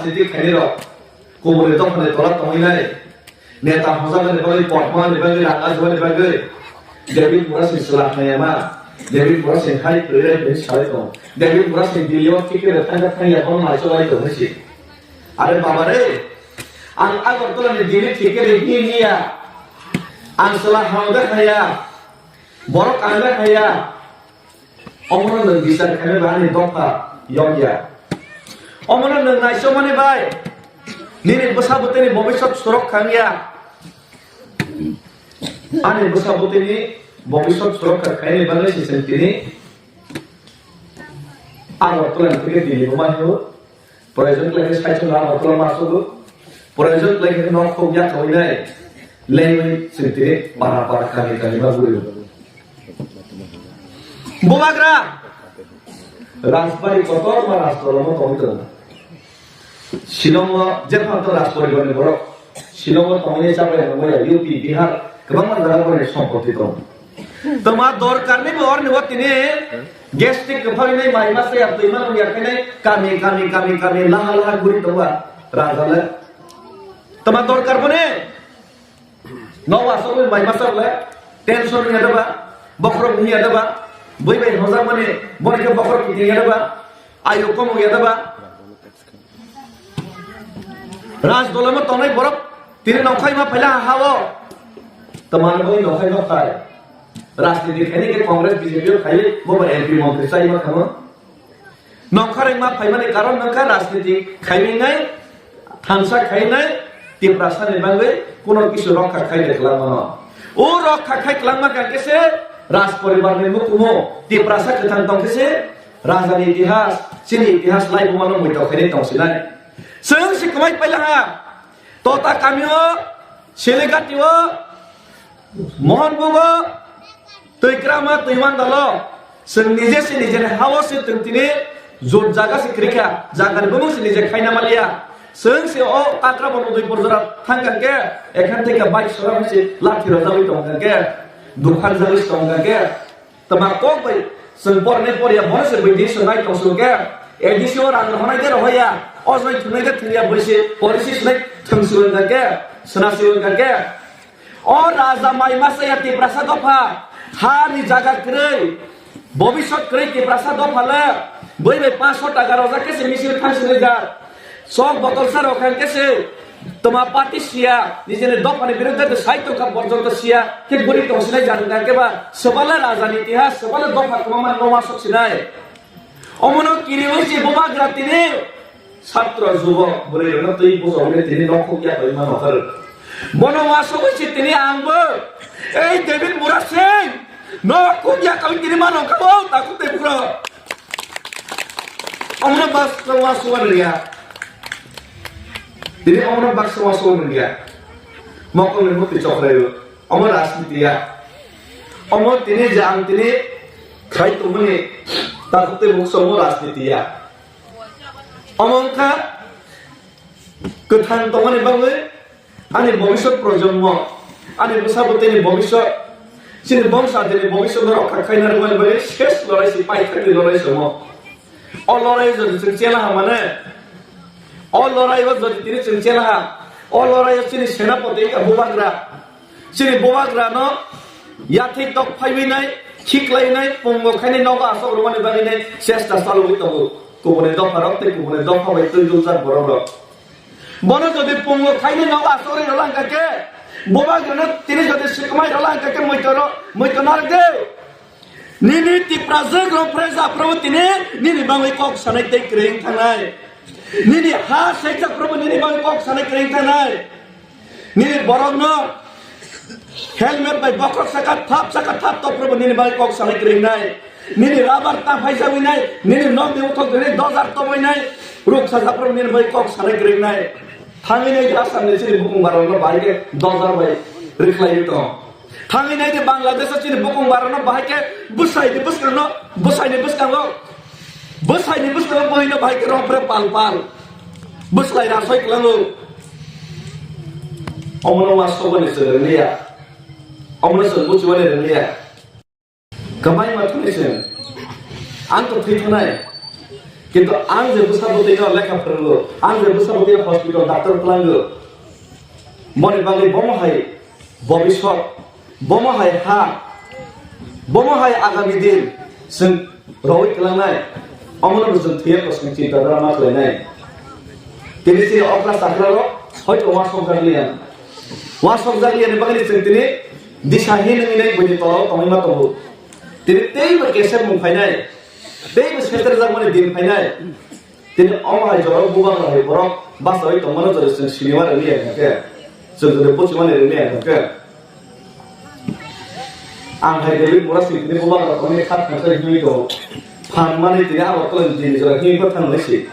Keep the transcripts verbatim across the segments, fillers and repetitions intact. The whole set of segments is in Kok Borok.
Rajniti khainai rok, kubuni dophani tola tongwi nai. Neta hojagani bagwi, potmani bagwi, rang ajmani bagwi. David Murasing chwla khaiyama, David Murasing hai kwrwi rai kwrwi salai tong. David Murasing Delhi o ticket rwkha thangya bono naichomani tong hinsi. Are baba re, ang Agartala ni Delhi ticket rwkha hiya. Ang chwla hamda khaya. Borok ang le khaya. Omono nwng bichar khainai ba ani dopha yokya. Omono nwng naisomani bai nini bwsa bwtwini bobiswt surok khangya. Ani bwsa bwtwini bobiswt surok kha khainai bagwi se chwng tini Agartala ni theke Delhi rwma hinwi. Proyojon khlai khe saichung lama tolo ma sugo. Proyojon khlai khe nok khok ya thawinai. Lengwi chwng tini para para kami kami ma guri. Bubagra. Rajbari kotor ma rajtolo mo tongwi tongo. Shillong o jephan to rajporibar ni borok. Shillong o tongwi chabai rwmani U P, Bihar, kwbangma jaga borok ni sompoti tongo. Tongma dorkar ni bo orni bo tini gastric kwphang ni mai masa ya twi ma ya khe nai kami, kami, kami, kami, laha, laha guri tongwa raja le. Tongma dorkar bo ne. No wa so mai masa le. Tension ni ada ba. Bokhorok ni ada ba. Bui bai hojak mani. Boni ke bokhorok ni ada ba. Ayo komo ada ba. Raj dolamo tongnai borok tini nongkhai ma phaila ha o. Tamani oi nongkhai ma phai. Rajniti khaini ke Congress B J P o khai bo M P montri sai ma khamo. Nongkhai ma phaimani karon nongkha rajniti khainai thansa khainai Tiprasa ni bagwi kuno kisu rokha khainai kwlangma no. O rokha khai kwlangma kha khe se Raj poribar ni mukumu Tiprasa kwthang tong khe se Raja ni itihas, chini itihas lai buma no muitok khainai tong sinai. Chwng si kwmai paila ha. Tota kami o, Selegati o, Mohonpur o, Twikrama, Twiwandal o. Chwng nije si nijeni ha o si chwng tini jot jaga si kwrwi kha. Jaga ni bumung si nije khaina maliya. Chwng si o Kakrabon Udaipur jora thang kha khe, ekhan theke bike sora si lathi rojagwi tong kha khe, dukhan jagwi tong kha khe. Tama kok bai chwng pornai porya bono se bai di swngnai tong sung khe, A D C o rang rohonai de rohoya, o joi thungnai de thungya bai se, polisi swnai thung sung kha khe, sna sung kha khe. O raja mai masa ya Tiprasa dopha, ha ni jaga kwrwi, bobiswt kwrwi Tiprasa dopha le, bai bai panch sho taka rojak khe se misil thang swnai jak. Sok botol sa rok khe se toma party siya, nijeni dopha ni biruddhe de sai tongkha porjonto siya, khe guri tong sinai jani na khe ba, sebala raja ni itihas, sebala dopha kwbangma noma sok sinai. Omono kiri oi si bubagra tini, satro jubo, bwrwi rokno twi bujok ni tini nok khuk ya bai ma nokar. Bono ma sok oi si tini ang bo, ei David Murasing, nok khuk ya kami tini ma nokar bo, takut tei bukro. Omono baksa wa suwa nungya. Tini omono baksa wa suwa nungya. Mokol ni muti chokrai. Omo rajniti ya. Omo tini je ang tini khai tongmani takuk tei buksa omo rajniti ya. Omo wngkha kwthang tongmani bagwi ani bobiswt projonmo, ani bwsa bwtwini bobiswt, chini bongsa adini bobiswt no rokha khaina rwmani bagwi ses lorai si paithakni lorai se omo. O lorai jodi chwng chela ha mane, o lorai o jodi tini chwng chela ha, o lorai o chini senapati wngkha bubagra. Chini bubagrano yathai tok phaiwi nai, khiklai nai, pungo khainai nogo asok rwmani bagwi nai chesta chalogwi tongo. Kubuni dopha rok tei kubuni dopha bai twi duljak borok rok. Bono jodi pungo khainai nogo asok rwi rwlang kha khe, bubagrano tini jodi swkmai rwlang kha khe, muitorok, muitor narwk de. Nini Tiprajwk rok phre japhru tini nini bagwi kok sanai tei kwrwi wng thangnai. Nini ha sejak phru nini bagwi kok sanai kwrwi wng thangnai. Nini borokno helmet bai bokhok saka thap saka thap tok phru nini bagwi kok sanai kwrwi wngnai. Nini rubber ta phai jagwi nai, nini nokni uthok nini dojar toboi nai, ruk sajak phru nini bagwi kok sanai kwrwi wngnai. Thangwi nai Assam ni chini bukung barokno bahai khe dojar bai rikhlaiwi tong. Thangwi nai di Bangladesh o chini bukung barano bahai khe bwsai ni bwskango, bwsai ni bwskango, bwsai ni bwskango bwhai no bahai khe rok bre pal pal. Bwslai rasoi klango. Omono wa sobo ni chwng rwngya. Omono chwng buchiwani rwngya. Kwbangma thani se ang to thwi thanai. Kintu ang je bwsa bwtwi no lekha phwrwngo, ang je bwsa bwtwi no hospital doctor twlango, moni bagwi bomo hai bobiswt, bomo hai ha, bomo hai agami din chwng rwui twlangnai, omono bo chwng thwiya kwchwng chinta dora ma khlainai. Tini chini okra chakra rok hoito uansukjak liya, uansukjak liya ni bagwi chwng tini disa hin wngwi nai buini tola o tongwi ma tongo. Tini teibo kesep mung phainai, teibo setrejak mani din phainai. Tini omo hai jora bubagra hai borok bachaui tongmano jora chwng sinima rwliya hwnkhe, chwng jora buchimani rwliya hwnkhe. Ang hai David Murasing tini bubagra tongmani kha thangsa hinwi tongo. Phan mani tini Agartala ni din jora hinwi kha thang nai si.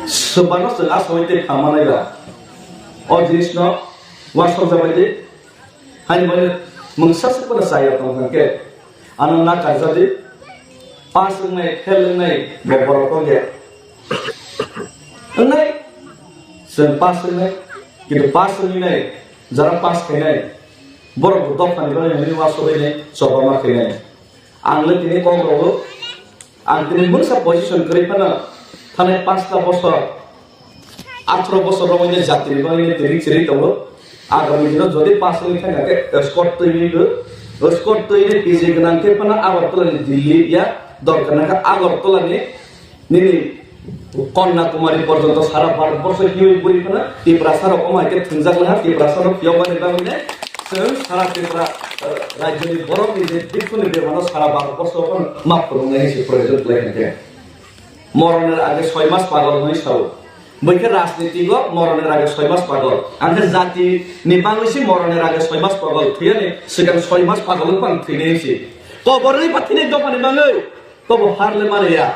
Swbano chwng asaui tei phan manai ba. O jinisno uansukjak bai di. Haini bagwi mungsa se pono chaya tong hwnkhe, ano na karjadi, pass wngnai, fail wngnai, bo borok tongya. Wngnai, chwng pass wngnai, kintu pass wngwi nai, jara pass khainai, borok bo dophani bagwi hwnwi uansugwi nai, choba ma khainai. Ang le tini kok rogo, ang tini mungsa position kwrwi phano thanai panchta bosor, atharo bosor romwi jatini bagwi tini chiri tongo. Agami dino jodi pass wngwi thangkha khe escort twi wngwi, escort twi ni P G gwnang khe phano Agartala ni Delhi ya dorkar nangkha Agartala ni nini Kanyakumari porjonto sara Bharat borsho hiwi buri phano Tiprasa rok omo hai khe thwngjak laha, Tiprasa rok phiyok bani bagwi ne chwng sara Tripura, eh, rajyoni borok ni je bhikkhu ni bebano sara Bharat borsho phano map kwrwng nai se proyojon khlai hwnkhe. Moronir age soi mas pagol hwnwi sao. Bwkhe rajniti go moronir age soi mas pagol. Angkhe jati ni bagwi se moronir age soi mas pagol. Thwiyani swkang soi mas pagol wngkha ang thwinai se. Koborni ba thwinai dophani bagwi. Tobo harle mare ya.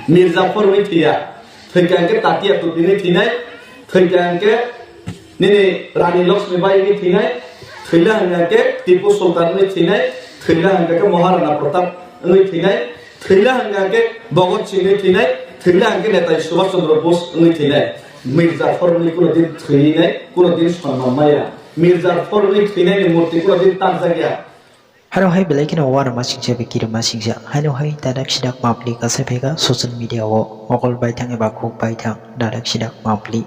Mirza phorwi thwiya. Thwikha angkhe Tatia Tupini thwinai. Thwikha angkhe nini Rani Lakshmi Bai wngwi thwinai. Thwila hwnkha khe Tipu Sultan wngwi thwinai. Thwila hwnkha khe Maharana Pratap wngwi thwinai. Thwila hwnkha khe Bhagat Singh wngwi thwinai. Thwila hwnkha khe Netaji Subhash Chandra Bose wngwi thwinai. Mirza phorwi kuno din thwinai, kuno din sonman maya. Mirza phorwi thwinai ni murti kuno din tangjak ya. Haro hai belai kheno uanama singcha bai kirima singcha. Haino hai dadak sidak mapli kasai phaikha social media o mokol baithang eba kuk baithang dadak sidak mapli.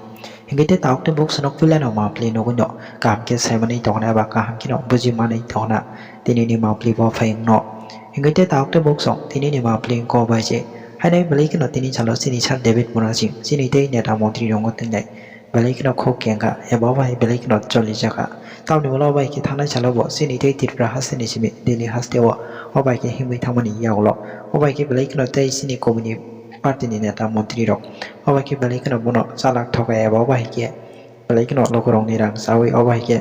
Hingke te tauk te buk sonok puilano mapli nugui no kaham khe saimani tongna eba kaham kheno buji manui tongna tini ni mapli bo phai wngno. Hingke te tauk te buk song tini ni mapli wngko bai se. Haino hai belai kheno tini salo chini sir David Murasing chini tei neta montri rongo tingnai. Belai kheno khuk kengkha, eba o bai belai kheno cholijakha. Tamoni ulo bai khe thangnai salo bo chini tei Tripura hasteni simi Delhi hasteo o bai khe himwi thangmani yagulo o bai khe belai kheno tei chini komini party ni neta montri rok o bai khe belai kheno bono chalak thokya eba o bai khe belai kheno lukurokni rang chawi o bai khe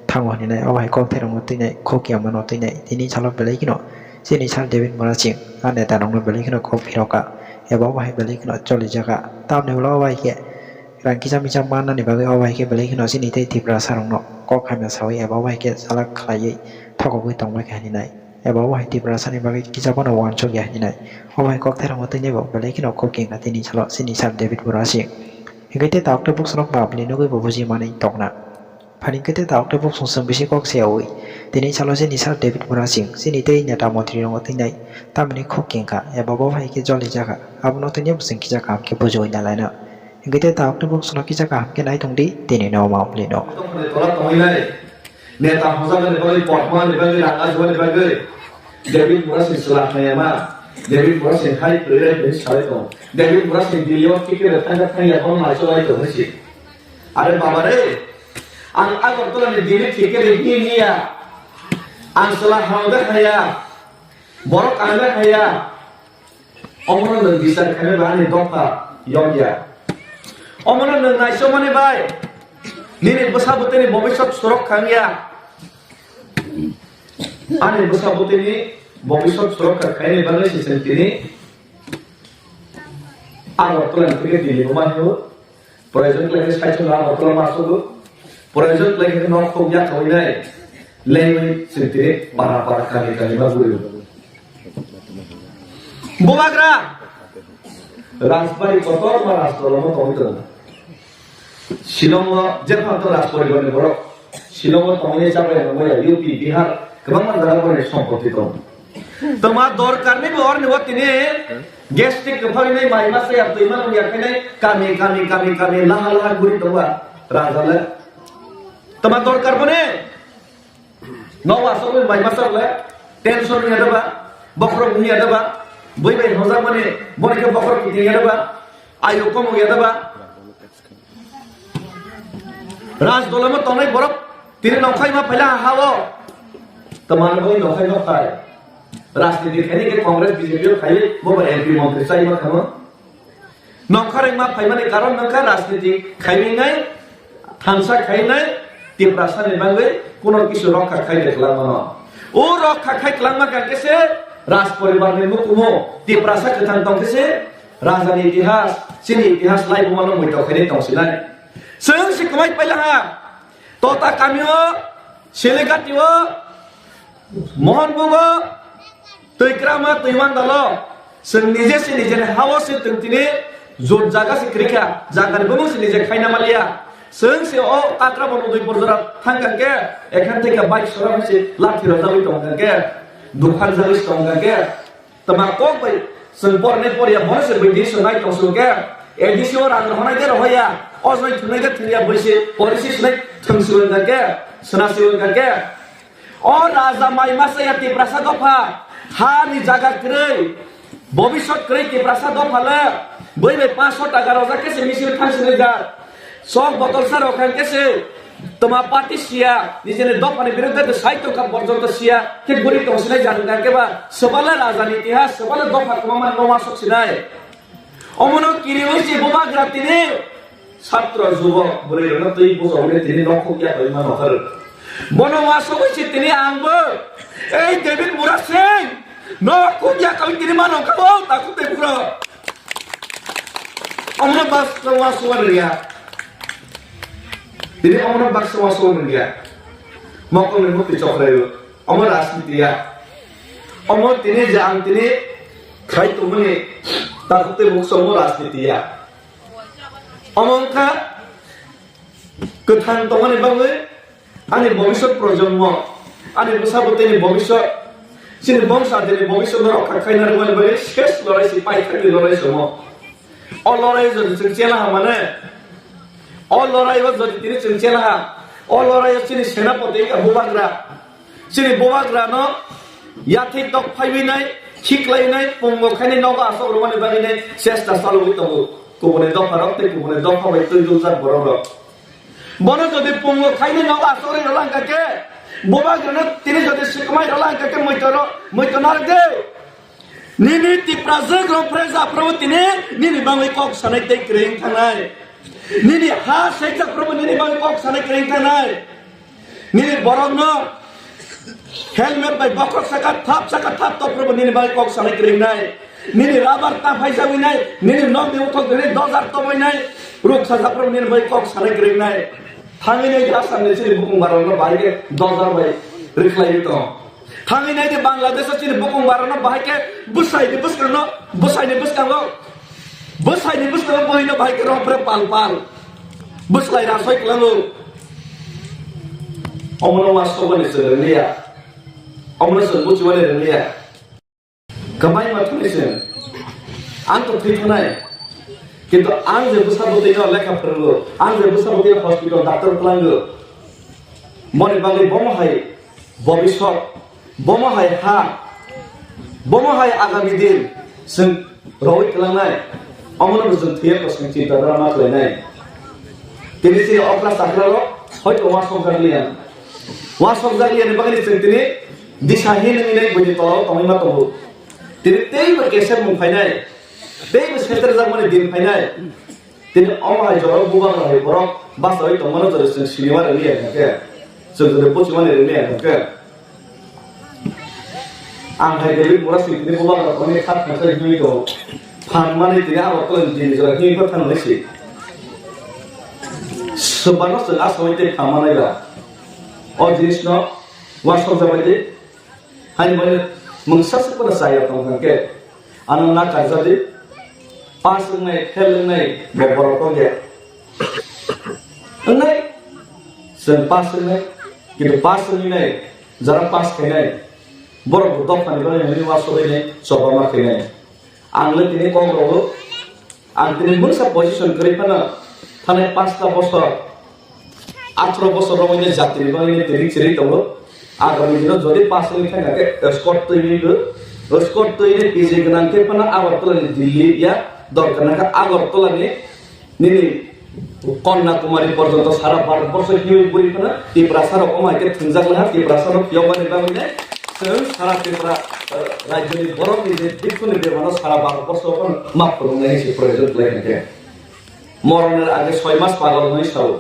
thango hinwi nai o bai kok therokno twi nai khuk ya mano twi nai tini salo belai kheno chini sir David Murasing a neta rokno belai kheno kok phirokha eba o bai belai kheno cholijakha tamoni ulo o bai khe rang kisa misa mannani bagwi o bai khe belai kheno chini tei Tiprasa rokno kok hamya sawi eba o bai khe chalak khlaiwi thokogwi tongbai kha hinwi nai eba o bai Tiprasa ni bagwi kisa bono uansuk ya hinwi nai o bai kok therokno twi nai bo belai kheno kok kengkha tini salo chini sir David Murasing. Hingke te tauk te buk sonok mapli nugui bo buji manui tongna. Phaning khe te tauk te buk song song bisi kok se yaui. Tini salo chini sir David Murasing, chini tei neta montri rongo twi nai. Tamoni khuk kengkha, eba bo hai khe joli jakha. Abono tini bwswng kisa kaham khe bujiui nalaina. Hingke te tauk te buk sono kisa kaham khe nai tong di, tini no ma uli no. Tongmani tola tongwi nai. Neta hojagani bagwi, potmani bagwi, rang ajwani bagwi. David Murasing chwla khlaiya ma. David Murasing hai kwrwi rai hinwi salai tong. David Murasing Delhi o ticket rwthangkha thangya, bono naisolai tong hinwi si. Are baba re, ang Agartala ni Delhi ticket rwgwi niya. Ang chwla hamjaknaiya. Borok kanjaknaiya. Omono nwng bichar khainai ba ani dopha yokya. Omono nwng naisomani bai nini bwsa bwtwini bobiswt surok khangya. Ani bwsa bwtwini bobiswt surok kha khainai bagwi se chwng tini Agartala ni theke Delhi bo manhio. Proyojon khlai khe saichung rang rok ma sugo. Proyojon khlai khe nok thok yak thoi nai. Lengwi chwng tini para para kami kami ma guri. Bubagra. Rajbari kotor ma rajtolo ma tongwi tongo. Shillong o jephang to rajporibar ni borok. Shillong o tongwi chabai rok maya U P, Bihar, kwbangma jaga boni sompoti tongo. Tama dorkar ni bo orni bo tini gastric kwphang ni mai masa ya twi ma ya khe nai kami, kami, kami, kami, laha, laha guri tongwa raja le. Tama dorkar bo ne. No wa so mai masa le. Tension ni ada ba. Bokhorok ni ada ba. Boi bai hoja mani. Boni ke bokhorok ni ada ba. Ayo komo ya ada ba. Rajdola mo tongnai borok tini nongkhai ma phaila ha o. Tamani bai nongkhai ma phai. Rajniti khaini ke Congress B J P o khai bo ba M P montri chai ma khamo. Nongkhorek ma phaimani karon nongkha rajniti khainai, thansa khainai, Tiprasa ni bagwi kuno kisu rokha khai de khlangmano. O rokha khai khlangma kha khe se raj poribar ni mukumu Tiprasa kwthang tong khe se raja ni itihas, chini itihas lai bumano muitok khainai tong sinai. Chwng si kwmai paila ha. Tota kami o, Selegati o, Mohonpur o, Twikrama, Twiwandalo, chwng nije se nijeni ha-o se twng tini jot jaga se kwrwi kha, jagani bumung se nije khaina maliya. Chwng se o Kakrabon Udaipur jora thang kha khe, ekhan theke bike sora se lathi rojagwi tong kha khe, dukhan jagwi tong kha khe, tama kok bai chwng pornai porya bono se bwdhi se nai tong su khe, A D C o rang rohonai de rohoya, ojoi thunai de thunya bwisi, polisi sunai thwng su kha khe, suna su kha khe, O raja mai masa ya Tiprasa dopha, ha ni jaga kwrwi, bobisot kwrwi Tiprasa dopha le, bui bai panchsho taka rojak khe se misil thang sinai jak. Sok botol sa rok khe se toma party siya, nijeni dopha ni biruddhe de sai tongkha porjonto siya, khe guri tong sinai jak hwnkha khe ba, swbale raja ni itihas, swbale dopha kwbangma no wasok sinai. Omono kiriwi se bubagra tini satro jubok bwrwi rokno twi bujoknai tini nokhuk ya tongma nokhar. Bono wasogwi se tini angbo ei David Mura Singh nokhuk ya tong tini mano kabo takhuk tei buro. Omono baksa wasowa rwya. Tini omono baksa wasowa rwya. Mokol ni mukti chokrayo. Omo rajniti ya. Omo tini je ang tini khai tongmani takhuk tei buksa omo rajniti ya. Omo wngkha kwthang tongmani bagwi ani bobisot projonmo, ani bwsa bwtwini bobisot, chini bongsa adini bobisot no rokha khaina rwmani bagwi ses lorai si paithakni lorai somo. O lorai jodi chwng chela ha mane, o lorai o jodi tini chwng chela ha, o lorai o chini senapati wngkha bubagra. Chini bubagrano yathai tok phaiwi nai, khiklai nai, pungo khainai nogo asok rwmani bagwi nai chesta chalogwi tongo. Kubuni dopharok tei kubuni dopha bai twi rwjak borokrok. Bono jodi pungo khainai nogo asok rwi rwla hwnkha khe, bubagrano tini jodi swkmai rwla hwnkha khe muitoro, muito narwk de. Nini Tiprajwk rok phre japhru tini nini bagwi kok sanai tei kwrwi wng thangnai. Nini ha sejak phru nini bagwi kok sanai kwrwi wng thangnai. Nini borokno helmet bai bokhok saka thap saka thap tok phru nini bagwi kok sanai kwrwi wngnai. Nini rubber ta phai jagwi nai, nini nokni uthok nini dojar toboi nai, ruk sajak phru nini bagwi kok sanai kwrwi wngnai. Thangwi nai Assam ni chini bukung barokno bahai khe dojar bai rikhlaiwi tong. Thangwi nai di Bangladesh o chini bukung barano bahai khe bwsai ni bwskango, bwsai ni bwskango, bwsai ni bwskango bwhai no bahai khe rohor pal pal. Bwslai rasoi kwlango. Omono ma sobani se rwngya. Omono se buchiwani rwngya. Kwbangma thani se. Ang to thwi thanai. Kintu ang je bwsa bwtwi no lekha phwrwngo, ang je bwsa bwtwi no hospital doctor kwlango. Moni bagwi bomo hai bobisot, bomo hai ha, bomo hai agami din chwng roi kwlangnai, omono bo chwng thwiya kwswng chinta dara ma khlainai. Tini chini okra chakra rok hoito uansukjak liya. Uansukjak liya ni bagwi chwng tini disa hin wngwi nai buini tolao tongwi ma tongo. Tini teibo kesep mung phainai, teibo setrajak mani din phainai. Tini omo hai jora bubagra hai borok bachawi tongmano jora chwng siniwa rwliya hwnkhe, chwng jora buchimani rwliya hwnkhe. Ang hai David Murasing tini bubagra tongni kha thangsa hinwi tongo. Phan mani tini abo tongni jini jora hinwi kha thang nai si. Swbano chwng a samwi tei phan manai ba. O jinisno uansukjabai di. Haini bagwi mungsa se pono chaya tong kha khe, ano na karjadi, pass wngnai, fail wngnai, bo borok tong ya. Wngnai, chwng pass wngnai, kintu pass wngwi nai, jara pass khainai, Borok bo dophani bagwi hwnwi uansugwi ni choba ma khainai. Ang le tini kok rogo, ang tini mungsa position kwrwi phano thanai panchta bosor, atharo bosor romwi ni jatini bagwi ni tini chiri tongo. Agami dino jodi pass wngwi thangkha khe escort twiwi bo, escort twiwi P G gwnang khe phano Agartala ni Delhi ya dorkar nangkha Agartala ni nini Kanyakumari porjonto sara Bharat borsho hiwi buri phano Tiprasa rok omo hai khe thwngjak laha, Tiprasa rok yokmani bagwi ne chwng sara Tripura, eh, rajyoni borok ni je bhikkhu ni bebano sara Bharat borsho phano ma phunuknai hinwi se proyojon khlai kha khe. Moroner age soi mas pagol hinwi sao.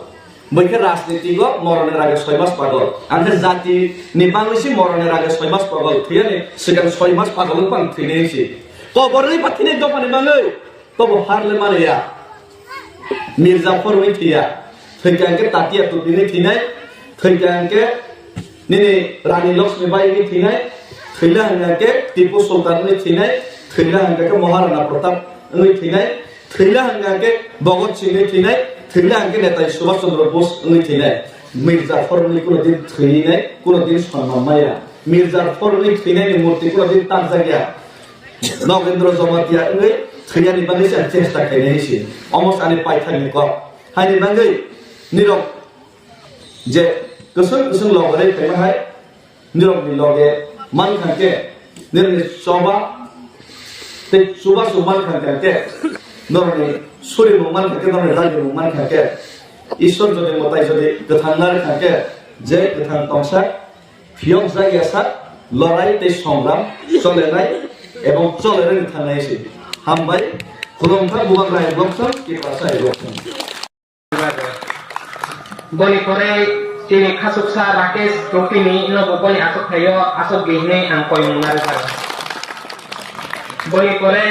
Bwkhe rajnitigo moroner age soi mas pagol. Ang khe jati ni bagwi se moroner age soi mas pagol. Thwiyani swkang soi mas pagol wng phano thwinai se. Koborni ba thwinai dophani bagwi. Tobo har le mare ya. Mirza phor wngwi thwiya. Thwikha hwnkhe Tatia Tupni wngwi thwinai. Thwikha hwnkhe nini Rani Lakshmi Bai wngwi thwinai. Thwila hwnkha hwnkhe Tipu Sultan wngwi thwinai. Thwila hwnkha hwnkhe Maharana Pratap wngwi thwinai. Thwila hwnkha hwnkhe Bhagat Singh wngwi thwinai. Thwila hwnkhe Netaji Subhash Chandra Bose wngwi thwinai. Mirza phor wngwi kuno din thwinai, kuno din sonman maya. Mirza phor wngwi thwinai ni murti kuno din takjak ya. Nogendra Jamatia wngwi thwiyani bagwi se ang chesta khainai se. Omo se ani paithakni kok. Haini bagwi nirok je kwswng kwswng logo rwi phaima hai, nirokni loge mankha khe, nirokni choba tei chubachu mankha khe, norokni surimung mankha khe, norokni dagimung mankha khe, Ishwar jodi mwtai jodi kwthang narwkha khe, je kwthang tongsa, phiyok jak ya sak, lorai tei songram cholenai ebong cholerwi thangnai se. Hambai, khulumkha Bubagra hai bloksong, Tiprasa hai bloksong. Boni pore chini khasuksa Rakesh Tokini nobo boni aswk thaio aswk di hinwi ang koimung narwkha. Boni pore